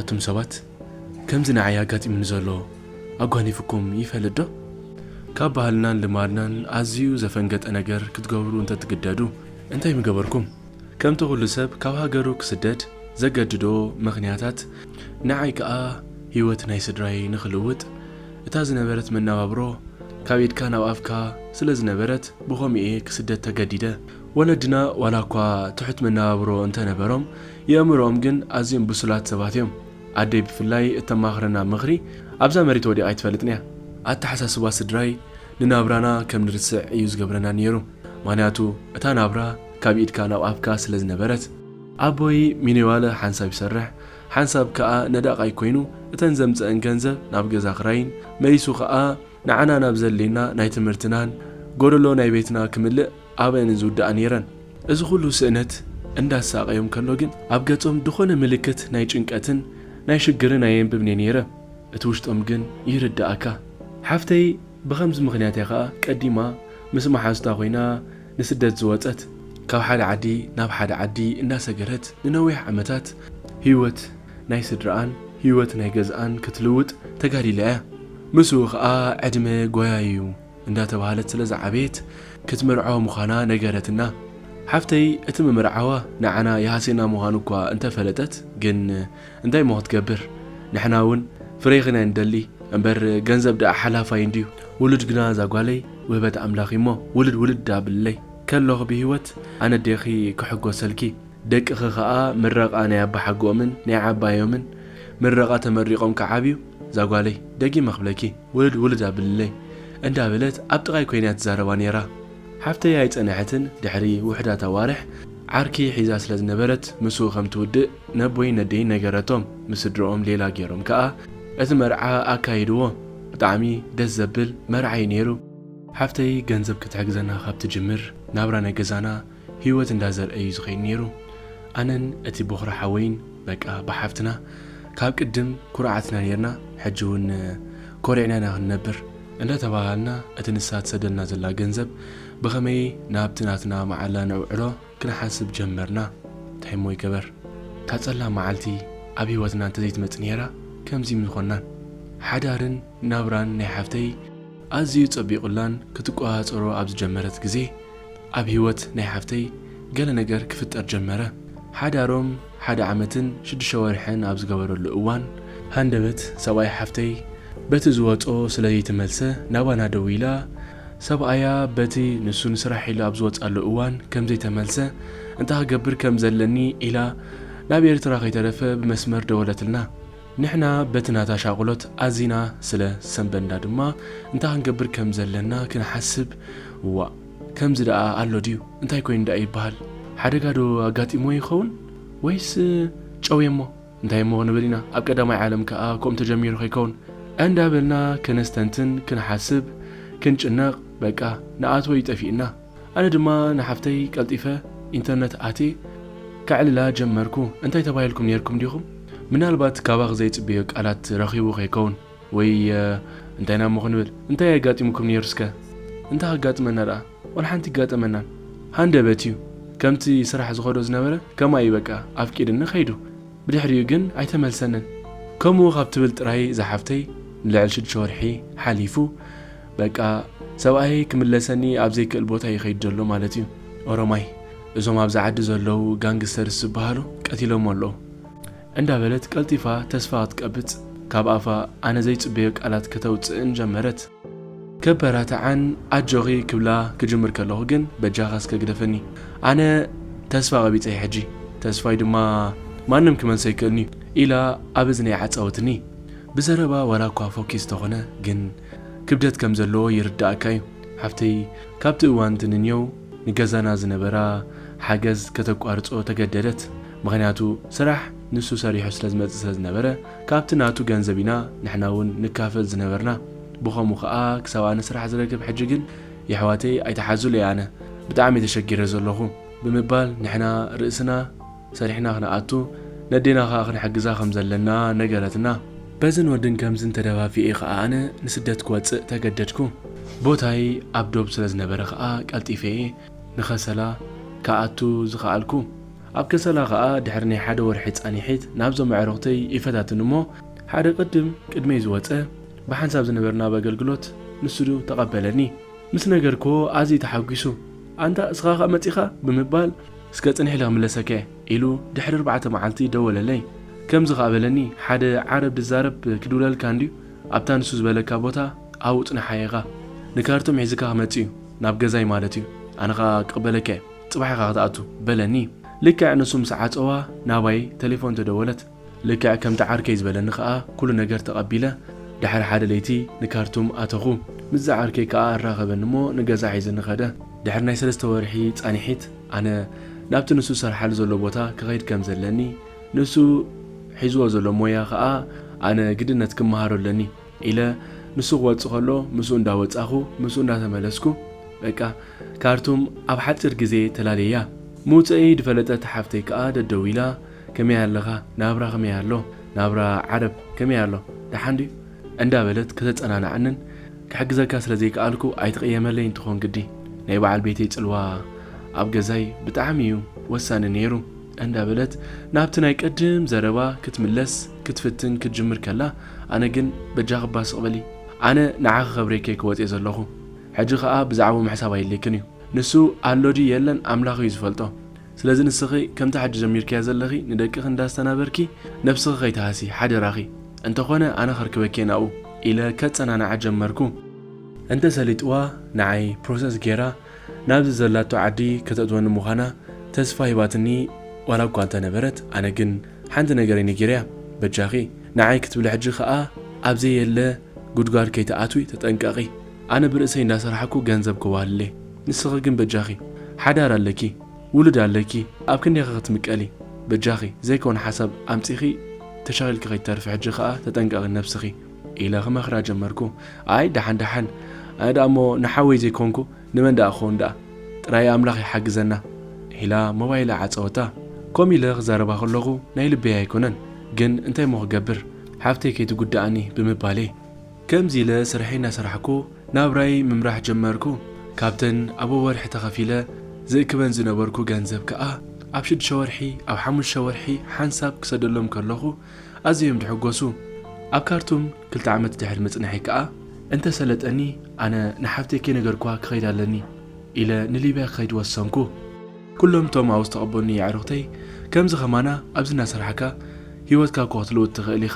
እቶም ሰባት ከምዚ ንዓይ ኣጋጢሙኒ ዘሎ ኣጓኒፍኩም ይፈልጥ ዶ? ካብ ባህልናን ልማድናን ኣዝዩ ዘፈንገጠ ነገር ክትገብሩ እንተትግደዱ እንታይ ምገበርኩም? ከምቲ ኩሉ ሰብ ካብ ሃገሩ ክስደድ ዘገድዶ ምኽንያታት፣ ንዓይ ከኣ ህይወት ናይ ስድራይ ንኽልውጥ፣ እታ ዝነበረት መነባብሮ ካብ ኢድካ ናብ ኣፍካ ስለ ዝነበረት ብኸምኡ እየ ክስደድ ተገዲደ። ወለድና ዋላ እኳ ትሑት መነባብሮ እንተነበሮም፣ የእምሮኦም ግን ኣዝዮም ብሱላት ሰባት እዮም። ኣደይ ብፍላይ እተማኽረና ምኽሪ ኣብዛ መሬት ወዲቓ ኣይትፈልጥን እያ። ኣተሓሳስባ ስድራይ ንናብራና ከም ንርስዕ እዩ ዝገብረና ነይሩ። ምኽንያቱ እታ ናብራ ካብ ኢድካ ናብ ኣፍካ ስለ ዝነበረት። ኣቦይ ሚኒዋለ ሓንሳብ ይሰርሕ፣ ሓንሳብ ከኣ ነዳቓይ ኮይኑ እተን ዘምጽአን ገንዘብ ናብ ገዛ ክራይን መሊሱ ከኣ ንዓና ናብ ዘድልየና ናይ ትምህርትናን ጎደሎ ናይ ቤትና ክምልእ ኣብአን ዝውድኣ ነይረን። እዚ ኩሉ ስእነት እንዳሳቐዮም ከሎ ግን ኣብ ገጾም ዝኾነ ምልክት ናይ ጭንቀትን ናይ ሽግርን ኣየንብብን እየ ነይረ። እቲ ውሽጦም ግን ይርድኣካ። ሓፍተይ ብኸምዚ ምኽንያት እያ ኸኣ ቀዲማ ምስ መሓዙታ ኮይና ንስደት ዝወጸት። ካብ ሓደ ዓዲ ናብ ሓደ ዓዲ እንዳሰገረት ንነዊሕ ዓመታት ህይወት ናይ ስድራኣን ህይወት ናይ ገዝኣን ክትልውጥ ተጋዲላ እያ። ምስኡ ኸኣ ዕድመ ጎያይ እዩ እንዳተባህለት ስለ ዝዓበየት ክትምርዖ ምዃና ነገረትና። ሓፍተይ እቲ ምምርዓዋ ንዓና ይሃስየና ምዃኑ እኳ እንተፈለጠት፣ ግን እንታይ እሞ ክትገብር? ንሕና እውን ፍሬኽን ኢና ንደሊ እምበር ገንዘብ ደኣ ሓላፋይ እንድዩ። ውሉድ ግና እዛ ጓለይ ውህበት ኣምላኽ እዩ እሞ ውልድ ውልድ ኣብልለይ ከለኹ ብህይወት ኣነ ኣዴኺ ክሕጎሰልኪ። ደቅኺ ኸኣ ምረቓ ናይ ኣባሓጎኦምን ናይ ዓባዮምን ምረቓ ተመሪቖም ክዓብዩ እዛ ጓለይ ደጊመ ክብለኪ ውልድ ውልድ ኣብልለይ እንዳበለት ኣብ ጥቓይ ኮይና እያ ትዛረባ ነይራ። ሓፍተይ ኣይጸንሐትን፣ ድሕሪ ውሑዳት ኣዋርሕ ዓርኪ ሒዛ ስለ ዝነበረት ምስኡ ከም ትውድእ ነቦይን ነደይን ነገረቶም። ምስ ስድርኦም ሌላ ገይሮም ከኣ እቲ መርዓ ኣካይድዎ። ብጣዕሚ ደስ ዘብል መርዓ እዩ ነይሩ። ሓፍተይ ገንዘብ ክትሕግዘና ካብ ትጅምር ናብራ ናይ ገዛና ህይወት እንዳዘርአ እዩ ዝኸይድ ነይሩ። ኣነን እቲ ቦኽሪ ሓወይን በቃ ብሓፍትና ካብ ቅድም ኩርዓት ኢና ነይርና፣ ሕጂ እውን ኮሪዕና ኢና ክንነብር እንዳተባሃልና እቲ ንሳ ትሰደልና ዘላ ገንዘብ ብኸመይ ናብቲ ናትና መዓላ ነውዕሎ ክንሓስብ ጀመርና። እንታይ እሞ ይገበር፣ እታ ጸላም መዓልቲ ኣብ ህይወትና እንተዘይትመጽእ ነይራ ከምዚ ምኾንናን። ሓዳርን ናብራን ናይ ሓፍተይ ኣዝዩ ጸቢቑላን ክትቆጻጸሮ ኣብ ዝጀመረት ግዜ፣ ኣብ ህይወት ናይ ሓፍተይ ገለ ነገር ክፍጠር ጀመረ። ሓዳሮም ሓደ ዓመትን ሽዱሽተ ወርሕን ኣብ ዝገበረሉ እዋን፣ ሃንደበት ሰብኣይ ሓፍተይ በቲ ዝወጾ ስለ ዘይተመልሰ ናባና ደዊላ፣ ሰብኣያ በቲ ንሱ ንስራሕ ኢሉ ኣብ ዝወጻሉ እዋን ከም ዘይተመልሰ፣ እንታይ ክገብር ከም ዘለኒ ኢላ ናብ ኤርትራ ከይተረፈ ብመስመር ደወለትልና። ንሕና በቲ ናታ ሻቕሎት ኣዚና ስለ ዝሰንበድና ድማ እንታይ ክንገብር ከም ዘለና ክንሓስብ፣ ዋእ፣ ከምዚ ደኣ ኣሎ ድዩ? እንታይ ኮይኑ ደኣ ይበሃል? ሓደጋ ዶ ኣጋጢምዎ ይኸውን? ወይስ ጨውየሞ? እንታይ እሞ ክንብል ኢና? ኣብ ቀዳማይ ዓለም ከኣ ከምኡ ተጀሚሩ ከይከውን? እንዳበልና ክነስተንትን ክንሓስብ ክንጭነቕ፣ በቃ ንኣትዎ እዩ ጠፊእና። ኣነ ድማ ንሓፍተይ ቀልጢፈ ኢንተርነት ኣትየ ከዕልላ ጀመርኩ። እንታይ ተባሂልኩም ኔርኩም ዲኹም? ምናልባት ካባኺ ዘይጽበዮ ቃላት ረኺቡ ከይከውን? ወይ፣ እ፣ እንታይ ኢና እሞ ክንብል? እንታይ ኣጋጢሙኩም ኔሩ እስከ? እንታይ ከጋጥመና ደኣ? ዋላ ሓንቲ ይጋጠመናን። ሃንደበት እዩ። ከምቲ ስራሕ ዝኸዶ ዝነበረ፣ ከምኣ እዩ በቃ ኣፍቂድኒ ከይዱ። ብድሕሪኡ ግን ኣይተመልሰንን። ከምኡ ካብ ትብል ጥራይ ዝሓፍተይ ንልዕሊ ሽዱሽተ ወርሒ ሓሊፉ፣ በቃ ሰብኣየይ ክምለሰኒ ኣብ ዘይክእል ቦታ ይኸይድ ዘሎ ማለት እዩ። ኦሮማይ፣ እዞም ኣብዚ ዓዲ ዘለዉ ጋንግስተርስ ዝበሃሉ ቀቲሎሞ ኣለዉ። እንዳበለት ቀልጢፋ ተስፋ ክትቀብጽ፣ ካብ ኣፋ ኣነ ዘይጽበዮ ቃላት ከተውጽእን ጀመረት። ከበራትዓን ኣጆኺ ክብላ ክጅምር ከለኹ ግን፣ በጃኻ እስከ ግደፈኒ። ኣነ ተስፋ ቀቢጸ እየ ሕጂ። ተስፋይ ድማ ማንም ክመልሶ ኣይክእልን እዩ፣ ኢላ ኣብ እዝነይ ዓጸወትኒ። ብዘረባ ዋላ እኳ ፎኪስ ተኾነ፣ ግን ክብደት ከም ዘለዎ ይርድኣካ እዩ። ሓፍተይ ካብቲ እዋን ትንንየው ንገዛና ዝነበራ ሓገዝ ከተቋርጾ ተገደደት። ምኽንያቱ ስራሕ ንሱ ሰሪሑ ስለ ዝመጽእ ስለ ዝነበረ፣ ካብቲ ናቱ ገንዘብ ኢና ንሕና እውን ንካፈል ዝነበርና። ብኸምኡ ኸኣ ክሳብ ኣነ ስራሕ ዝረክብ፣ ሕጂ ግን የሕዋተይ ኣይትሓዙለይ፣ ኣነ ብጣዕሚ ተሸጊረ ዘለኹ ብምባል ንሕና ርእስና ሰሪሕና ክንኣቱ፣ ነዴና ኸኣ ክንሕግዛ ከም ዘለና ነገረትና። በዝን ወድን ከምዝን ተደፋፊኤ ኸኣ ኣነ ንስደት ክወጽእ ተገደድኩ። ቦታይ ኣብ ዶብ ስለ ዝነበረ ኸኣ ቀልጢፈ እየ ንኸሰላ ክኣቱ ዝኸኣልኩ። ኣብ ከሰላ ከኣ ድሕሪ ናይ ሓደ ወርሒ ጻኒሒት ናብዞም ኣዕሩኽተይ ይፈታትን እሞ፣ ሓደ ቅድም ቅድመይ ዝወጸ ብሓንሳብ ዝነበርና ኣብ ኣገልግሎት ንሱ ተቐበለኒ። ምስ ነገርክዎ ኣዝዩ ተሓጒሱ፣ "ኣንታ እስኻ ከኣ መጺኻ?" ብምባል፣ "እስከ ጽንሕ ኢለ ክምለሰካ እየ" ኢሉ ድሕሪ ኣርባዕተ መዓልቲ ደወለለይ። ከምዚ ከኣ በለኒ፣ "ሓደ ዓረብ ድዛረብ ክድውለልካ እንድዩ፣ ኣብታ ንሱ ዝበለካ ቦታ ኣብኡ ጽናሓ ኢኻ። ንካርቱም ሒዝካ ክመጽእ እዩ፣ ናብ ገዛይ ማለት እዩ። ኣነ ከኣ ክቕበለካ እየ፣ ጽባሕ ኢኻ ክትኣቱ" በለኒ። ልክዕ ንሱ ምስ ዓጸዋ ናባይ ተሌፎን ተደወለት። ልክዕ ከምቲ ዓርከይ ዝበለኒ ከኣ ኩሉ ነገር ተቐቢለ፣ ድሕሪ ሓደ ለይቲ ንካርቱም ኣተኹ። ምስዚ ዓርከይ ከኣ ኣራኸበኒ እሞ ንገዛ ሒዝኒ ኸደ። ድሕሪ ናይ ሰለስተ ወርሒ ጻኒሒት ኣነ ናብቲ ንሱ ዝሰርሓሉ ዘሎ ቦታ ክኸይድ ከም ዘለኒ፣ ንሱ ሒዝዎ ዘሎ ሞያ ከኣ ኣነ ግድነት ክመሃሮ ኣለኒ ኢለ፣ ንሱ ክወጽእ ከሎ ምስኡ እንዳወጻኹ ምስኡ እንዳተመለስኩ፣ በቃ ካርቱም ኣብ ሓጺር ግዜ ተላለያ። ምውጸኤይ ድፈለጠት ሓፍተይ ከኣ ደደዊላ፣ "ከመይ ኣለኻ? ናብራ ከመይ ኣሎ? ናብራ ዓረብ ከመይ ኣሎ? ደሓን ድዩ?" እንዳበለት ከተጸናንዓንን፣ "ክሕግዘካ ስለ ዘይከኣልኩ ኣይትቕየመለይ እንትኾን ግዲ። ናይ በዓል ቤተይ ጽልዋ ኣብ ገዛይ ብጣዕሚ እዩ ወሳኒ ነይሩ" እንዳበለት ናብቲ ናይ ቅድም ዘረባ ክትምለስ ክትፍትን ክትጅምር ከላ፣ ኣነ ግን፣ "በጃኺ እባ ስቕ በሊ፣ ኣነ ንዓኺ ከብሬኪ ክወጽእ ዘለኹ። ሕጂ ኸኣ ብዛዕባኡ ምሕሳብ ኣየድልየክን እዩ። ንሱ ኣሎ ድዩ የለን ኣምላኽ እዩ ዝፈልጦ። ስለዚ ንስኺ ከምቲ ሕጂ ጀሚርክያ ዘለኺ ንደቅኺ እንዳስተናበርኪ ነብስኺ ከይትሃሲ ሓደራኺ። እንተኾነ ኣነ ከርክበኪ እየ ናብኡ" ኢለ ከጸናንዓ ጀመርኩ። እንተሰሊጥዋ ንዓይ ፕሮሰስ ጌራ ናብዚ ዘላቶ ዓዲ ከተእትወኒ ምዃና ተስፋ ሂባትኒ ዋላ እኳ እንተነበረት፣ ኣነ ግን ሓንቲ ነገር እየ ነጊረያ፣ "በጃኺ ንዓይ ክትብሊ ሕጂ ኸኣ ኣብ ዘየለ ጉድጓድ ከይትኣትዊ ተጠንቀቒ። ኣነ ብርእሰይ እንዳሰራሕኩ ገንዘብ ከዋህልል እየ። ንስኺ ግን በጃኺ ሓዳር ኣለኪ፣ ውሉድ ኣለኪ፣ ኣብ ክንደይ ኸ ክትምቀሊ? በጃኺ ዘይኮነ ሓሳብ ኣምጺኺ ተሻኺልኪ ከይትተርፊ ሕጂ ኸኣ ተጠንቀቒ ነብስኺ" ኢለ ክመኽራ ጀመርኩ። "ኣይ ደሓን ደሓን፣ ኣነ ደኣ እሞ ንሓወይ ዘይኮንኩ ንመን ደኣ ክኸውን ደኣ? ጥራይ ኣምላኽ ይሓግዘና" ኢላ ሞባይላ ዓጸወታ። ኮም ኢለ ክዛረባ ከለኹ ናይ ልበይ ኣይኮነን፣ ግን እንታይ እሞ ክገብር፣ ሓፍተይ ከይትጉድኣኒ ብምባለይ። ከምዚ ኢለ ስርሐይ እናሰራሕኩ ናብራይ ምምራሕ ጀመርኩ። ካብተን ኣብ ወርሒ ተኸፊለ ዝእክበን ዝነበርኩ ገንዘብ ከኣ ኣብ ሽዱሽተ ወርሒ፣ ኣብ ሓሙሽተ ወርሒ ሓንሳብ ክሰደሎም ከለኹ ኣዝዮም ድሕጎሱ። ኣብ ካርቱም ክልተ ዓመት ድሕሪ ምጽንሐይ ከኣ እንተሰለጠኒ ኣነ ንሓፍተይ ከይነገርኩዋ ክኸይድ ኣለኒ ኢለ ንሊብያ ክኸይድ ወሰንኩ። ኩሎም እቶም ኣብኡ ዝተቐበሉኒ የዕሩኽተይ ከምዚ ከማና ኣብዚ እናሰራሕካ ህይወትካ እኮ ክትልውጥ ትኽእል ኢኻ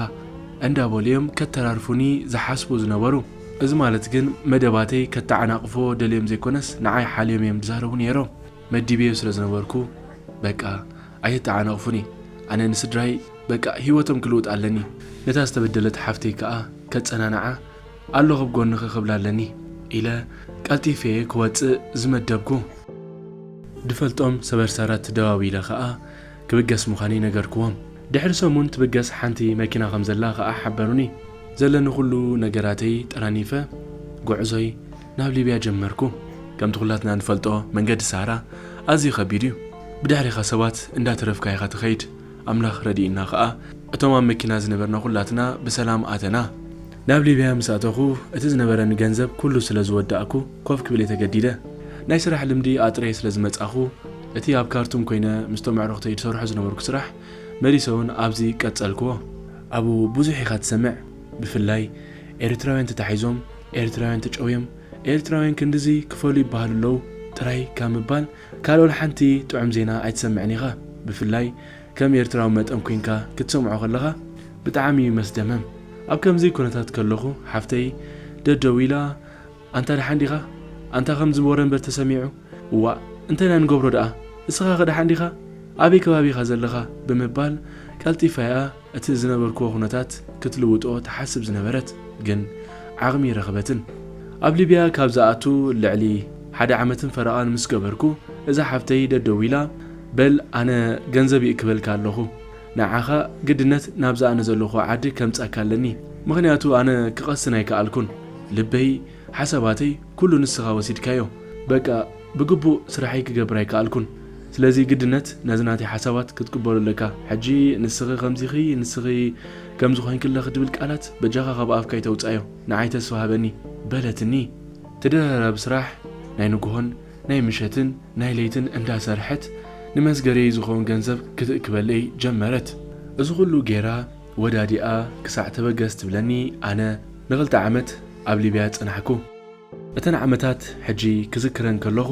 እንዳበሉ እዮም ከተራርፉኒ ዝሓስቡ ዝነበሩ። እዚ ማለት ግን መደባተይ ከተዓናቕፍዎ ደልዮም ዘይኮነስ ንዓይ ሓልዮም እዮም ዝዛረቡ ነይሮም። መዲበዮ ስለ ዝነበርኩ በቃ ኣይተተዓናቕፉኒ። ኣነ ንስድራይ በቃ ህይወቶም ክልውጥ ኣለኒ። ነታ ዝተበደለት ሓፍተይ ከኣ ከጸናንዓ ኣለኹ ኣብ ጎንኺ ክብላ ኣለኒ ኢለ ቀልጢፈ ክወጽእ ዝመደብኩ። ድፈልጦም ሰበርሳራት ደዋዊለ ከኣ ክብገስ ምዃነይ ነገርክዎም። ድሕሪ ሰሙን ትብገስ ሓንቲ መኪና ከም ዘላ ከኣ ሓበሩኒ። ዘለኒ ኩሉ ነገራተይ ጠራኒፈ ጉዕዞይ ናብ ሊብያ ጀመርኩ። ከምቲ ኩላትና ንፈልጦ መንገዲ ሳህራ ኣዝዩ ከቢድ እዩ። ብድሕሪኻ ሰባት እንዳተረፍካ ኢኻ ትኸይድ። ኣምላኽ ረዲእና ከኣ እቶም ኣብ መኪና ዝነበርና ኩላትና ብሰላም ኣተና። ናብ ሊብያ ምስ ኣተኹ እቲ ዝነበረኒ ገንዘብ ኩሉ ስለ ዝወዳእኩ ኮፍ ክብል እየ ተገዲደ። ናይ ስራሕ ልምዲ ኣጥረየ ስለ ዝመጻኹ እቲ ኣብ ካርቱም ኮይነ ምስቶም ኣዕሩኽተይ ዝሰርሖ ዝነበርኩ ስራሕ መሊሰ እውን ኣብዚ ቀጸልክዎ። ኣብኡ ብዙሕ ኢኻ ትሰምዕ። ብፍላይ ኤርትራውያን ተታሒዞም፣ ኤርትራውያን ተጨውዮም፣ ኤርትራውያን ክንድዚ ክፈሉ ይበሃሉ ኣለዉ ጥራይ ካብ ምባል ካልእ ወላ ሓንቲ ጥዑም ዜና ኣይትሰምዕን ኢኻ። ብፍላይ ከም ኤርትራዊ መጠን ኮይንካ ክትሰምዖ ከለኻ ብጣዕሚ እዩ መስደመም። ኣብ ከምዚ ኩነታት ከለኹ ሓፍተይ ደደዊላ፣ "ኣንታ ደሓን ዲኻ? ኣንታ ከምዚ ወረ እምበር ተሰሚዑ? እዋእ፣ እንታይ ኢና ንገብሮ ደኣ? እስኻ ከ ደሓን ዲኻ? ኣበይ ከባቢ ኢኻ ዘለኻ?" ብምባል ቀልጢፋ እያ እቲ ዝነበርክዎ ኩነታት ክትልውጦ ትሓስብ ዝነበረት፣ ግን ዓቕሚ ኣይረኸበትን። ኣብ ሊብያ ካብ ዝኣቱ ልዕሊ ሓደ ዓመትን ፈረቓን ምስ ገበርኩ፣ እዛ ሓፍተይ ደደዊላ፣ "በል ኣነ ገንዘብ ይእክበልካ ኣለኹ። ንዓኻ ግድነት ናብዛ ኣነ ዘለኹ ዓዲ ከምጻካ ኣለኒ። ምኽንያቱ ኣነ ክቐስን ኣይከኣልኩን። ልበይ፣ ሓሳባተይ፣ ኩሉ ንስኻ ወሲድካዮ። በቃ ብግቡእ ስራሐይ ክገብር ኣይከኣልኩን። ስለዚ ግድነት ነዚ ናተይ ሓሳባት ክትቅበሎ ኣለካ። ሕጂ ንስኺ ከምዚኺ፣ ንስኺ ከምዚ ኮይንክለኺ" ድብል ቃላት በጃኻ ካብ ኣፍካ ኣይተውጻዮ። ንዓይ ተስፋ ሃበኒ በለትኒ። ተደራራቢ ስራሕ ናይ ንግሆን ናይ ምሸትን ናይ ለይትን እንዳሰርሐት ንመስገደይ ዝኸውን ገንዘብ ክትእክበለይ ጀመረት። እዚ ኩሉ ጌራ ወዳዲኣ ክሳዕ ተበገስ ትብለኒ፣ ኣነ ንኽልተ ዓመት ኣብ ሊብያ ጸናሕኩ። እተን ዓመታት ሕጂ ክዝክረን ከለኹ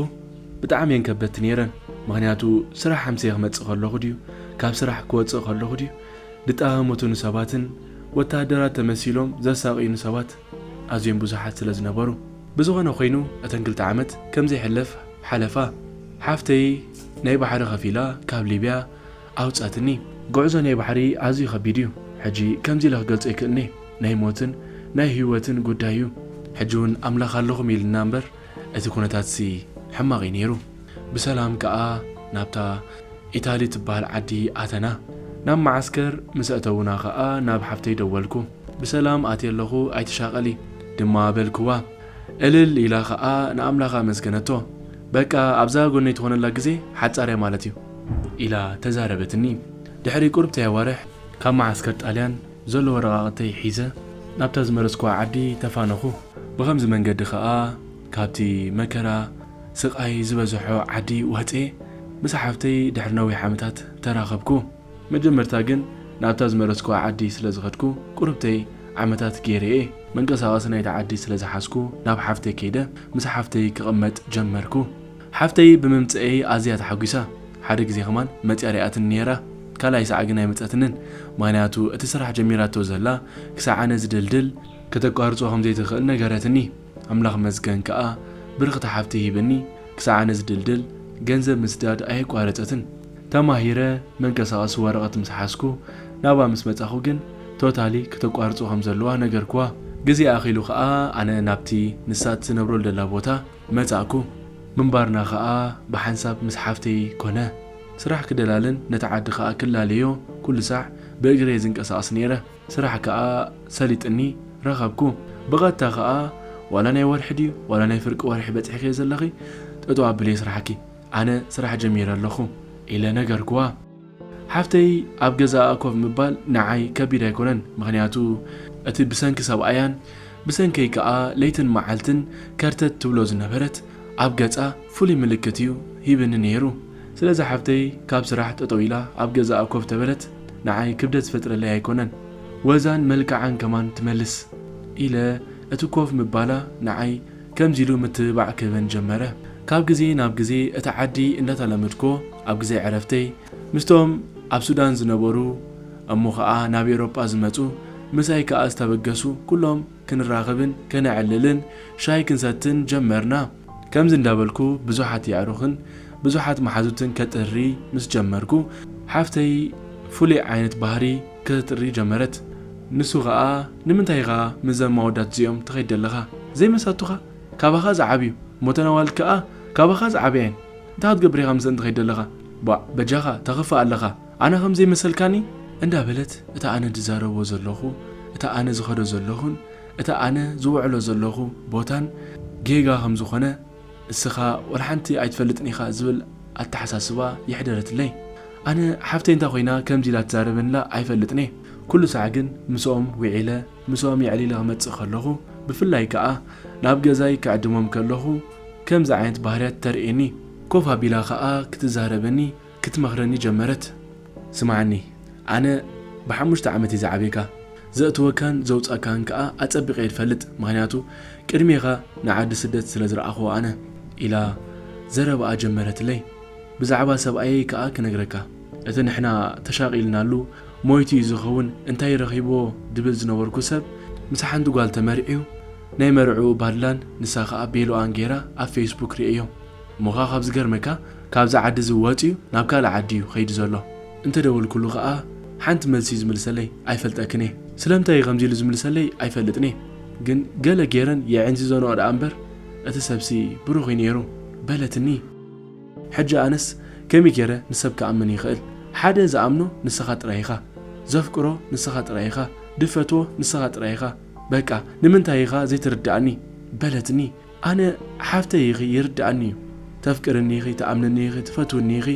ብጣዕሚ እየን ከበድቲ ነይረን። ምኽንያቱ ስራሕ ኣምስየ ክመጽእ ከለኹ ድዩ፣ ካብ ስራሕ ክወጽእ ከለኹ ድዩ፣ ዝጠሃመቱኒ ሰባትን ወተሃደራት ተመሲሎም ዘሳቕዩኒ ሰባት ኣዝዮም ብዙሓት ስለ ዝነበሩ። ብዝኾነ ኮይኑ እተን ክልተ ዓመት ከም ዘይሕለፍ ሓለፋ። ሓፍተይ ናይ ባሕሪ ከፊላ ካብ ሊብያ ኣውጻትኒ። ጉዕዞ ናይ ባሕሪ ኣዝዩ ከቢድ እዩ። ሕጂ ከምዚ ኢለ ክገልጾ ኣይክእልን'የ። ናይ ሞትን ናይ ህይወትን ጉዳይ እዩ። ሕጂ እውን ኣምላኽ ኣለኹም ኢልና እምበር እቲ ኩነታትሲ ሕማቕ እዩ ነይሩ። ብሰላም ከኣ ናብታ ኢታሊ ትበሃል ዓዲ ኣተና። ናብ መዓስከር ምስ ኣእተዉና ከኣ ናብ ሓፍተይ ደወልኩ። "ብሰላም ኣትየ ኣለኹ፣ ኣይትሻቐሊ" ድማ በልክዋ። እልል ኢላ ከኣ ንኣምላኻ ኣመስገነቶ። "በቃ ኣብዛ ጎነይ ትኾነላ ግዜ ሓጻር እያ ማለት እዩ" ኢላ ተዛረበትኒ። ድሕሪ ቁሩብተይ ኣዋርሕ ካብ መዓስከር ጣልያን ዘሎ ወረቓቕተይ ሒዘ ናብታ ዝመረጽክዋ ዓዲ ተፋነኹ። ብኸምዚ መንገዲ ከኣ ካብቲ መከራ ስቓይ ዝበዝሖ ዓዲ ወጽየ ምስ ሓፍተይ ድሕሪ ነዊሕ ዓመታት ተራኸብኩ። መጀመርታ ግን ናብታ ዝመረጽክዋ ዓዲ ስለ ዝኸድኩ ቁሩብተይ ዓመታት ገይረ እየ። መንቀሳቐሲ ናይታ ዓዲ ስለ ዝሓዝኩ ናብ ሓፍተይ ከይደ ምስ ሓፍተይ ክቕመጥ ጀመርኩ። ሓፍተይ ብምምጽአይ ኣዝያ ተሓጒሳ። ሓደ ግዜ ከማን መጽያ ሪኣትኒ ነይራ። ካልኣይ ሰዓ ግን ኣይመጸትንን። ምኽንያቱ እቲ ስራሕ ጀሚራቶ ዘላ ክሳዕ ኣነ ዝድልድል ከተቋርጾ ከም ዘይትኽእል ነገረትኒ። ኣምላኽ መስገን ከኣ ብርኽቲ ሓፍተይ ሂብኒ። ክሳዕ ኣነ ዝድልድል ገንዘብ ምስዳድ ኣየቋረጸትን። ተማሂረ መንቀሳቐሲ ወረቐት ምስ ሓዝኩ ናብኣ ምስ መጻኹ ግን ቶታሊ ከተቋርጾ ከም ዘለዋ ነገርክዋ። ግዜ ኣኺሉ ከኣ ኣነ ናብቲ ንሳ ትነብረሉ ዘላ ቦታ መጻእኩ። ምንባርና ከኣ ብሓንሳብ ምስ ሓፍተይ ኮነ። ስራሕ ክደላልን ነቲ ዓዲ ከኣ ክላለዮ ኩሉ ሳዕ ብእግረይ ዝንቀሳቐስ ነይረ። ስራሕ ከኣ ሰሊጥኒ ረኸብኩ። ብቐጥታ ከኣ ዋላ ናይ ወርሒ ድዩ ዋላ ናይ ፍርቂ ወርሒ በጺሕክዮ ዘለኺ፣ ጠጠው ኣብልዮ ስራሕኪ፣ ኣነ ስራሕ ጀሚረ ኣለኹ ኢለ ነገርክዋ። ሓፍተይ ኣብ ገዛኣ ኮፍ ምባል ንዓይ ከቢድ ኣይኮነን፣ ምኽንያቱ እቲ ብሰንኪ ሰብኣያን ብሰንከይ ከኣ ለይትን መዓልትን ከርተት ትብሎ ዝነበረት ኣብ ገጻ ፍሉይ ምልክት እዩ ሂብኒ ነይሩ። ስለዚ ሓፍተይ ካብ ስራሕ ጠጠው ኢላ ኣብ ገዛኣ ኮፍ ተበለት ንዓይ ክብደት ዝፈጥረለይ ኣይኮነን። ወዛን መልክዓን ከማን ትመልስ ኢለ እቲ ኮፍ ምባላ ንዓይ ከምዚ ኢሉ ምትብባዕ ክህበን ጀመረ። ካብ ግዜ ናብ ግዜ እቲ ዓዲ እንዳተላመድኮ ኣብ ግዜ ዕረፍተይ ምስቶም ኣብ ሱዳን ዝነበሩ እሞ ኸኣ ናብ ኤውሮጳ ዝመጹ ምሳይ ከኣ ዝተበገሱ ኩሎም ክንራኸብን ከነዕልልን ሻሂ ክንሰትን ጀመርና። ከምዚ እንዳበልኩ ብዙሓት የዕሩኽን ብዙሓት መሓዙትን ከጥሪ ምስ ጀመርኩ፣ ሓፍተይ ፍሉይ ዓይነት ባህሪ ከተጥሪ ጀመረት። ንሱ ኸኣ፣ "ንምንታይ ኢኻ ምስዘም ኣወዳት እዚኦም ትኸይድ ዘለኻ? ዘይመሳቱኻ? ካባኻ ዝዓብዩ፣ እሞ እተን ኣዋልድ ከኣ ካባኻ ዝዓብያ እየን። እንታይ ክትገብር ኢኻ ምስዘን ትኸይድ ዘለኻ? ቧዕ፣ በጃኻ፣ ተኽፍእ ኣለኻ። ኣነ ከም ዘይመሰልካኒ?" እንዳበለት እታ ኣነ ዝዛረቦ ዘለኹ፣ እታ ኣነ ዝኸዶ ዘለኹን እታ ኣነ ዝውዕሎ ዘለኹ ቦታን ጌጋ ከም ዝኾነ፣ "እስኻ ወላ ሓንቲ ኣይትፈልጥን ኢኻ" ዝብል ኣተሓሳስባ የሕደረትለይ። ኣነ ሓፍተይ እንታይ ኮይና ከምዚ ኢላ ትዛረበንላ ኣይፈልጥን እየ። ኩሉ ሳዕ ግን ምስኦም ውዒለ፣ ምስኦም የዕሊለ ክመጽእ ከለኹ፣ ብፍላይ ከኣ ናብ ገዛይ ክዕድሞም ከለኹ፣ ከምዚ ዓይነት ባህርያት ተርእየኒ። ኮፍ ኣቢላ ከኣ ክትዛረበኒ፣ ክትመኽረኒ ጀመረት። "ስማዓኒ፣ ኣነ ብሓሙሽተ ዓመት እየ ዝዓብየካ። ዘእትወካን ዘውጻእካን ከኣ ኣጸቢቐ እየ ዝፈልጥ፣ ምኽንያቱ ቅድሜኻ ንዓዲ ስደት ስለ ዝረኣኹዎ ኣነ" ኢላ ዘረባኣ ጀመረትለይ። "ብዛዕባ ሰብኣየይ ከኣ ክነግረካ፣ እቲ ንሕና ተሻቒልናሉ ሞይቱ እዩ ዝኸውን፣ እንታይ ረኺብዎ ድብል ዝነበርኩ ሰብ፣ ምስ ሓንቲ ጓል ተመርዕዩ፣ ናይ መርዕኡ ባድላን ንሳ ከኣ ቤሎኣን ጌራ ኣብ ፌስቡክ ርእየዮ። እሞ ኸኣ ካብ ዝገርመካ፣ ካብዚ ዓዲ እዚ ወጺኡ ናብ ካልእ ዓዲ እዩ ኸይዱ ዘሎ። እንተ ደወልኩሉ ኸኣ ሓንቲ መልሲ እዩ ዝምልሰለይ፣ ኣይፈልጠክን እየ። ስለምንታይ እዩ ከምዚ ኢሉ ዝምልሰለይ ኣይፈልጥን እየ። ግን ገለ ጌረን የዒንዝዘንኦ ደኣ እምበር፣ እቲ ሰብሲ ብሩኽ እዩ ነይሩ" በለትኒ። ሕጂ ኣነስ ከመይ ጌረ ንሰብ ክኣምን ይኽእል? ሓደ ዝኣምኖ ንስኻ ጥራይ ኢኻ። ዘፍቅሮ ንስኻ ጥራይ ኢኻ። ዝፈትዎ ንስኻ ጥራይ ኢኻ። በቃ፣ ንምንታይ ኢኻ ዘይትርድኣኒ? በለትኒ። ኣነ፣ ሓፍተይ ኢኺ፣ ይርድኣኒ እዩ። ተፍቅርኒ ኢኺ፣ ትኣምንኒ ኢኺ፣ ትፈትውኒ ኢኺ።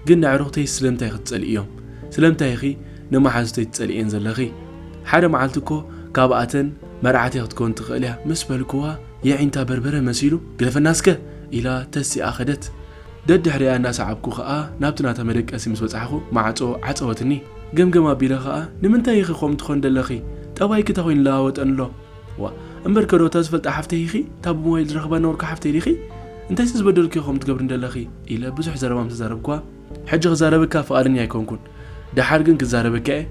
ግን ንኣዕሩኽተይ ስለምንታይ ኢኺ ትጸልእዮም? ስለምንታይ ኢኺ ንመሓዙተይ ትጸልእየን ዘለኺ? ሓደ መዓልቲ እኮ ካብኣተን መርዓተይ ክትከውን ትኽእል እያ ምስ በልክዋ፣ የዒንታ በርበረ መሲሉ፣ "ግደፈና እስከ!" ኢላ ተሲኣ ከደት። ደድሕሪኣ እናሰዓብኩ ኸኣ ናብቲ ናታ መደቀሲ ምስ በጻሕኹ ማዕጾ ዓጸወትኒ። ገምገም ኣቢለ ኸኣ፣ "ንምንታይ ኢኺ ከምኡ ትኾን ደለኺ? ጠባይኪ እንታይ ኮይኑ ለዋወጠን ኣሎ?" ዋ፣ እምበር ከዶ እታ ዝፈልጣ ሓፍተይ ኢኺ? እታ ብሞባይል ዝረኽባ ነበርኩ ሓፍተይ ዲኺ? እንታይሲ ዝበደልክዮ ከምኡ ትገብሪ እንደለኺ? ኢለ ብዙሕ ዘረባ ምስ ተዛረብኳ፣ "ሕጂ ክዛረበካ ፍቓደኛ ኣይኮንኩን። ደሓር ግን ክዛረበካ እየ፣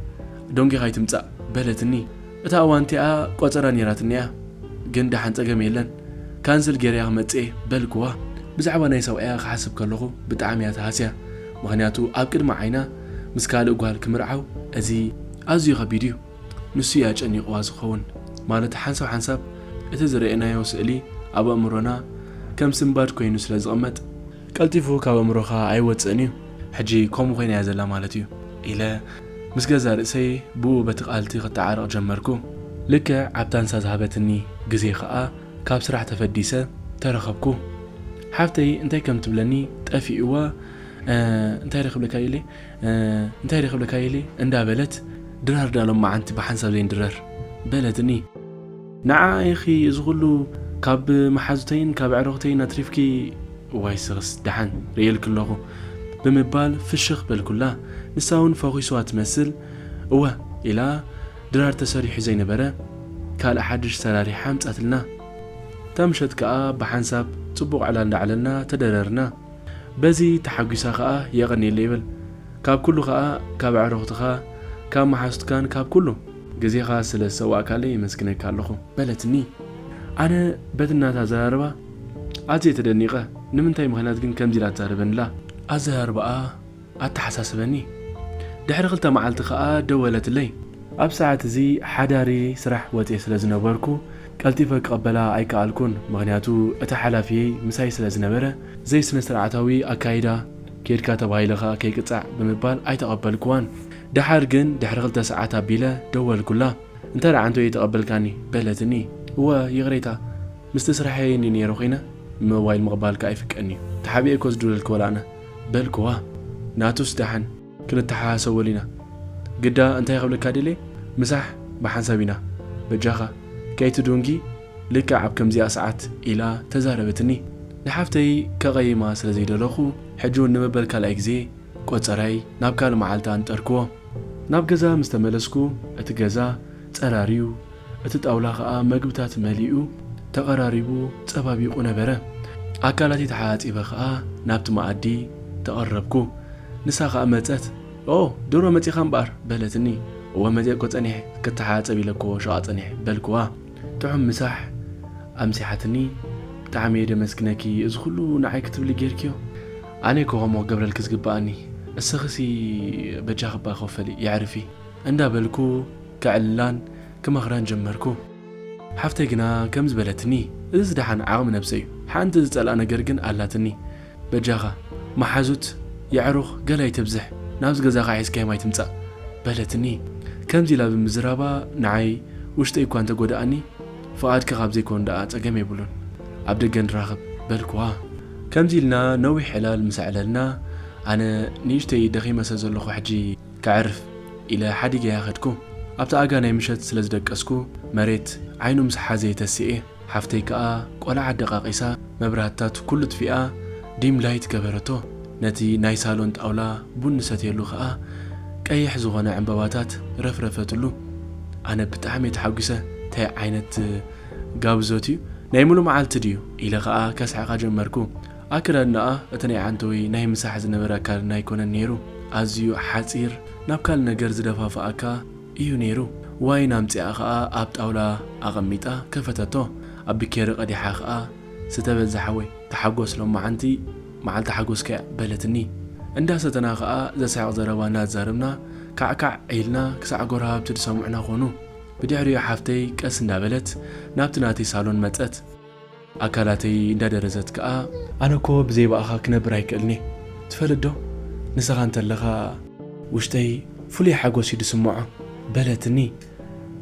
ደንጊኻ ኣይትምጻእ" በለትኒ። እታ እዋን እቲኣ ቆጸራ ነይራትኒ እያ፣ ግን ደሓን ጸገም የለን፣ ካንስል ገይረያ ክመጽእ እየ በልክዋ። ብዛዕባ ናይ ሰብኣያ ክሓስብ ከለኹ ብጣዕሚ እያ ተሃስያ፣ ምኽንያቱ ኣብ ቅድሚ ዓይና ምስ ካልእ ጓል ክምርዓው እዚ ኣዝዩ ከቢድ እዩ። ንሱ እያ ጨኒቕዋ ዝኸውን። ማለት ሓንሳብ ሓንሳብ እቲ ዝረኣናዮ ስእሊ ኣብ ኣእምሮና ከም ስንባድ ኮይኑ ስለ ዝቕመጥ ቀልጢፉ ካብ ኣእምሮኻ ኣይወጽእን እዩ። ሕጂ ከምኡ ኮይና እያ ዘላ ማለት እዩ ኢለ ምስ ገዛ ርእሰይ ብኡ በቲ ቃልቲ ክተዓረቕ ጀመርኩ። ልክዕ ኣብታ ንሳ ዝሃበትኒ ግዜ ኸኣ ካብ ስራሕ ተፈዲሰ ተረኸብኩ። ሓፍተይ እንታይ ከም ትብለኒ ጠፊእዋ፣ "እ፣ እንታይ ደ ክብለካ ኢለ፣ እ፣ እንታይ ደ ክብለካ ኢለ?" እንዳበለት፣ "ድራር ዳ ሎማዓንቲ ብሓንሳብ ዘይንድረር?" በለትኒ። "ንዓ ኢኺ እዚ ኩሉ ካብ መሓዙተይን ካብ ኣዕሩኽተይን ኣትሪፍኪ?" "እዋይ ስኽስ ደሓን ርእየልኪ ኣለኹ" ብምባል ፍሽኽ በልኩላ። ንሳ እውን ፈኺስዋ ትመስል። "እወ" ኢላ ድራር ተሰሪሑ ዘይነበረ ካልእ ሓድሽ ሰራሪሓ ኣምጻትልና። እታ ምሸት ከኣ ብሓንሳብ ጽቡቕ ዕላል እንዳዕለልና ተደረርና። በዚ ተሓጒሳ ከኣ የቐንየለይ ይብል። "ካብ ኩሉ ከኣ ካብ ኣዕሩኽትኻ፣ ካብ መሓዙትካን ካብ ኩሉ ግዜኻ ስለ ዝሰዋእካለይ የመስግነካ ኣለኹ" በለትኒ። ኣነ በቲ ናታ ኣዘራርባ ኣዝየ ተደኒቐ። ንምንታይ ምኽንያት ግን ከምዚ ኢላ ትዛረበኒ ኣላ? ኣዘራርባኣ ኣተሓሳስበኒ። ድሕሪ ክልተ መዓልቲ ከኣ ደወለትለይ። ኣብ ሰዓት እዚ ሓዳሪ ስራሕ ወጽየ ስለ ዝነበርኩ ቀልጢፈ ክቐበላ ኣይከኣልኩን፣ ምኽንያቱ እቲ ሓላፊየይ ምሳይ ስለ ዝነበረ ዘይስነ ስርዓታዊ ኣካይዳ ኬድካ ተባሂለ ከኣ ከይቅጻዕ ብምባል ኣይተቐበልኩዋን። ደሓር ግን ድሕሪ ክልተ ሰዓት ኣቢለ ደወልኩላ። "እንተ ደኣ ኣንተ ተቐበልካኒ?" በለትኒ። "እወ፣ ይቕሬታ፣ ምስቲ ስራሐይ እንዲ ነይረ ኮይነ፣ ሞባይል ምቕባልካ ኣይፍቀድን እዩ። ተሓቢኤ እኮ ዝድውለልኪ ወላ ኣነ" በልክዋ። "ናቱስ ደሓን፣ ክንተሓሳሰበሉ ኢና። ግዳ እንታይ ክብለካ ደልየ፣ ምሳሕ ብሓንሳብ ኢና። በጃኻ፣ ከይትዱንጊ ልክዕ ኣብ ከምዚኣ ሰዓት" ኢላ ተዛረበትኒ። ንሓፍተይ ከቐይማ ስለ ዘይደለኹ፣ ሕጂ እውን ንመበል ካልኣይ ግዜ ቆጸራይ ናብ ካልእ መዓልቲ ኣንጠርክዎ። ናብ ገዛ ምስ ተመለስኩ፣ እቲ ገዛ ጸራርዩ፣ እቲ ጣውላ ኸኣ መግብታት መሊኡ፣ ተቐራሪቡ፣ ጸባቢቑ ነበረ። ኣካላተይ ተሓጺበ ኸኣ ናብቲ መኣዲ ተቐረብኩ። ንሳ ኸኣ መጸት። "ኦ፣ ድሮ መጺኻ እምበኣር" በለትኒ። "እወ፣ መጺአ እኮ ጸኒሐ፣ ክተሓጸብ ኢለ እኮ ሸቓ ጸኒሐ" በልክዋ። ጥዑም ምሳሕ ኣምሲሓትኒ። "ብጣዕሚ እየ ደመስግነኪ፣ እዚ ኩሉ ንዓይ ክትብሊ ጌርክዮ? ኣነ እኮ ከምኡ ክገብረልኪ ዝግብኣኒ፣ እስኽሲ በጃኺ እባ ኮፈሊ፣ የዕርፊ" እንዳበልኩ ከዕልላን ክመኽራን ጀመርኩ። ሓፍተይ ግና ከምዚ በለትኒ፣ "እዚ ደሓን ዓቕሚ ነብሰ እዩ፣ ሓንቲ ዝጸልኣ ነገር ግን ኣላትኒ። በጃኻ፣ መሓዙት፣ የዕሩኽ ገለ ኣይተብዝሕ፣ ናብዚ ገዛኻ ሒዝካዮም ኣይትምጻእ" በለትኒ። ከምዚ ኢላ ብምዝራባ ንዓይ ውሽጠይ እኳ እንተጎድኣኒ፣ "ፍቓድኪ ካብ ዘይኮነ ደኣ ጸገም የብሉን፣ ኣብ ደገ ንራኸብ" በልክዋ። ከምዚ ኢልና ነዊሕ ዕላል ምስ ኣዕለልና፣ ኣነ ንእሽተይ ደኺመ ስለ ዘለኹ ሕጂ ከዕርፍ ኢለ ሓዲገያ ከድኩ። ኣብቲ ኣጋ ናይ ምሸት ስለ ዝደቀስኩ፣ መሬት ዓይኑ ምስ ሓዘየ ተሲኤ። ሓፍተይ ከኣ ቆልዓ ደቃቂሳ፣ መብራህትታት ኩሉ ጥፊኣ፣ ዲም ላይት ገበረቶ። ነቲ ናይ ሳሎን ጣውላ ቡን ንሰትየሉ ከኣ ቀይሕ ዝኾነ ዕምበባታት ረፍረፈትሉ። ኣነ ብጣዕሚ እየ ተሓጒሰ። እንታይ ዓይነት ጋብዞት እዩ? ናይ ሙሉ መዓልቲ ድዩ? ኢለ ከኣ ከስሕቓ ጀመርኩ። ኣከዳድናኣ እቲ ናይ ዓንተወይ ናይ ምሳሕ ዝነበረ ኣከዳድና ኣይኮነን ነይሩ። ኣዝዩ ሓጺር፣ ናብ ካልእ ነገር ዝደፋፍኣካ እዩ ነይሩ። ዋይን ኣምጺኣ ኸኣ ኣብ ጣውላ ኣቐሚጣ ከፈተቶ። ኣብ ቢኬሪ ቀዲሓ ኸኣ፣ "ስተ በል ዝሓወይ፣ ተሓጎስ፣ ሎማዓንቲ መዓልቲ ሓጎስካ እያ" በለትኒ። እንዳሰተና ኸኣ ዘስሕቕ ዘረባ እናተዛረብና፣ ካዕካዕ ኢልና ክሳዕ ጎረባብቲ ዝሰምዑና ኾኑ። ብድሕሪኡ ሓፍተይ ቀስ እንዳበለት ናብቲ ናተይ ሳሎን መጸት። ኣካላተይ እንዳደረዘት ከኣ፣ "ኣነ እኮ ብዘይ ብኣኻ ክነብር ኣይክእልን እየ። ትፈልጥ ዶ? ንስኻ እንተለኻ ውሽጠይ ፍሉይ ሓጎስ እዩ ዝስምዖ" በለትኒ።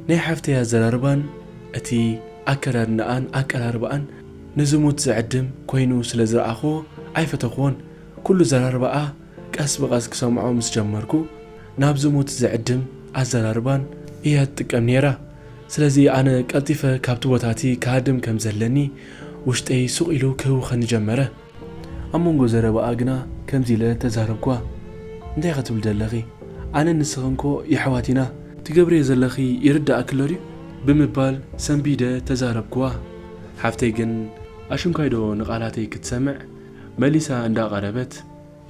ናይ ሓፍተይ ኣዘራርባን እቲ ኣከዳድናኣን ኣቀራርባኣን ንዝሙት ዝዕድም ኮይኑ ስለ ዝረኣኹዎ ኣይፈተኹዎን። ኩሉ ዘራርባኣ ቀስ ብቐስ ክሰምዖ ምስ ጀመርኩ፣ ናብ ዝሙት ዝዕድም ኣዘራርባን እያ ትጥቀም ነይራ። ስለዚ ኣነ ቀልጢፈ ካብቲ ቦታ እቲ ክሃድም ከም ዘለኒ ውሽጠይ ሱቕ ኢሉ ክህውኸኒ ጀመረ። ኣብ መንጎ ዘረባኣ ግና ከምዚ ኢለ ተዛረብኩዋ። "እንታይ ኢኻ ትብል ዘለኺ? ኣነን ንስኽን ኮ የሕዋት ኢና። ትገብርዮ ዘለኺ ይርድኣኪ ኣሎ ድዩ?" ብምባል ሰንቢደ ተዛረብኩዋ። ሓፍተይ ግን ኣሽንኳይዶ ንቓላተይ ክትሰምዕ መሊሳ እንዳቐረበት፣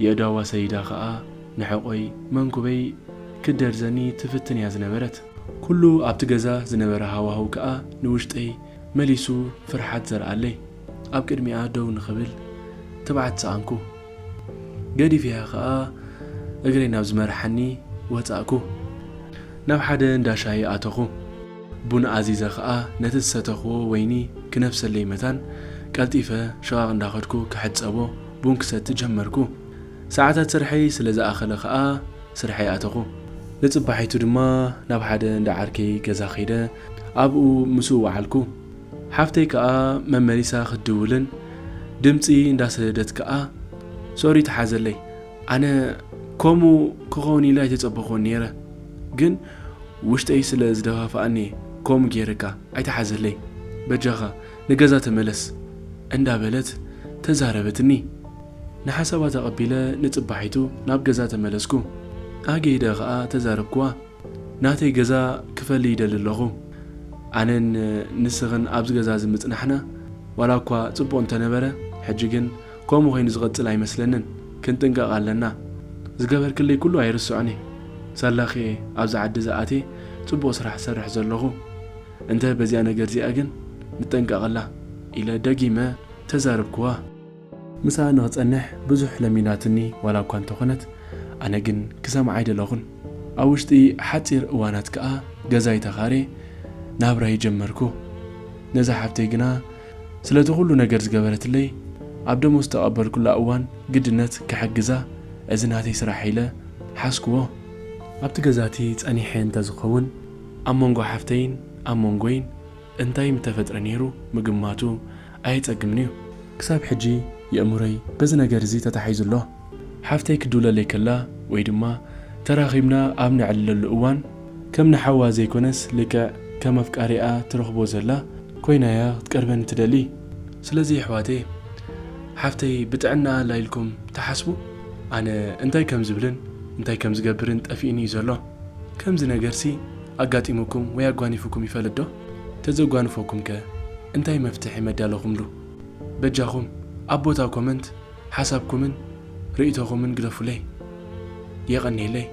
የእዳዋ ሰይዳ ኸኣ ንሕቖይ መንኩበይ ክትደርዘኒ ትፍትን እያ ዝነበረት። ኩሉ ኣብቲ ገዛ ዝነበረ ሃዋህው ከኣ ንውሽጠይ መሊሱ ፍርሓት ዘርኣለይ። ኣብ ቅድሚኣ ደው ንኽብል ትብዓት ሰኣንኩ። ገዲፈያ ኸኣ እግረይ ናብ ዝመርሓኒ ወጻእኩ። ናብ ሓደ እንዳ ሻሂ ኣተኹ። ቡን ኣዚዘ ኸኣ ነቲ ዝሰተኽዎ ወይኒ ክነፍሰለይ መታን ቀልጢፈ ሸቓቕ እንዳኸድኩ ክሕጸቦ ቡን ክሰቲ ጀመርኩ። ሰዓታት ስርሐይ ስለ ዝኣኸለ ኸኣ ስርሐይ ኣተኹ። ንጽባሒቱ ድማ ናብ ሓደ እንዳ ዓርከይ ገዛ ከይደ ኣብኡ ምስኡ ወዓልኩ። ሓፍተይ ከኣ መመሊሳ ክትድውልን ድምጺ እንዳሰደደት ከኣ "ሶሪ ተሓዘለይ፣ ኣነ ከምኡ ክኸውን ኢለ ኣይተጸበኹን ነይረ፣ ግን ውሽጠይ ስለ ዝደፋፍኣኒ ከምኡ ገይረካ ኣይተሓዘለይ፣ በጃኻ ንገዛ ተመለስ" እንዳበለት ተዛረበትኒ። ንሓሳባ ተቐቢለ ንጽባሒቱ ናብ ገዛ ተመለስኩ። ኣገይደ ኸኣ ተዛረብኩዋ። "ናተይ ገዛ ክፈሊ ይደሊ ኣለኹ። ኣነን ንስኽን ኣብዚ ገዛ እዚ ምጽናሕና ዋላ እኳ ጽቡቕ እንተነበረ፣ ሕጂ ግን ከምኡ ኮይኑ ዝቐጽል ኣይመስለንን። ክንጥንቀቕ ኣለና። ዝገበርክለይ ኩሉ ኣይርስዖን እየ። ሳላኺ ኣብዚ ዓዲ ዝኣትየ ጽቡቕ ስራሕ ዝሰርሕ ዘለኹ። እንተ በዚኣ ነገር እዚኣ ግን ንጠንቀቐላ" ኢለ ደጊመ ተዛረብኩዋ። ምሳኣ ንኽጸንሕ ብዙሕ ለሚናትኒ ዋላ እኳ እንተኾነት፣ ኣነ ግን ክሰምዓ ኣይደለኹን። ኣብ ውሽጢ ሓጺር እዋናት ከኣ ገዛይ ተኻርየ ናብራይ ጀመርኩ። ነዛ ሓፍተይ ግና ስለቲ ኩሉ ነገር ዝገበረትለይ፣ ኣብ ደሞዝ ዝተቐበልኩላ እዋን ግድነት ክሕግዛ፣ እዚ ናተይ ስራሕ ኢለ ሓዝክዎ። ኣብቲ ገዛቲ ጸኒሐ እንተዝኸውን፣ ኣብ መንጎ ሓፍተይን ኣብ መንጎይን እንታይ ምተፈጥረ ነይሩ ምግማቱ ኣየጸግምን እዩ። ክሳብ ሕጂ የእምሮይ በዚ ነገር እዚ ተታሒዙ ኣሎ። ሓፍተይ ክድውለለይ ከላ ወይ ድማ ተራኺብና ኣብ ነዕልለሉ እዋን፣ ከም ንሓዋ ዘይኮነስ ልክዕ ከም ኣፍቃሪኣ ትረኽቦ ዘላ ኮይና'ያ ክትቀርበኒ ትደሊ። ስለዚ ኣሕዋተይ፣ ሓፍተይ ብጥዕናኣ ኣላ ኢልኩም ትሓስቡ? ኣነ እንታይ ከም ዝብልን እንታይ ከም ዝገብርን ጠፊእኒ እዩ ዘሎ። ከምዚ ነገርሲ ኣጋጢሙኩም ወይ ኣጓኒፉኩም ይፈልጥ ዶ? ተዘጓንፎኩም ከ እንታይ መፍትሒ መዳለኹምሉ? በጃኹም ኣብ ቦታ ኮመንት ሓሳብኩምን ርእይቶኹምን ግደፉለይ። የቐንየለይ።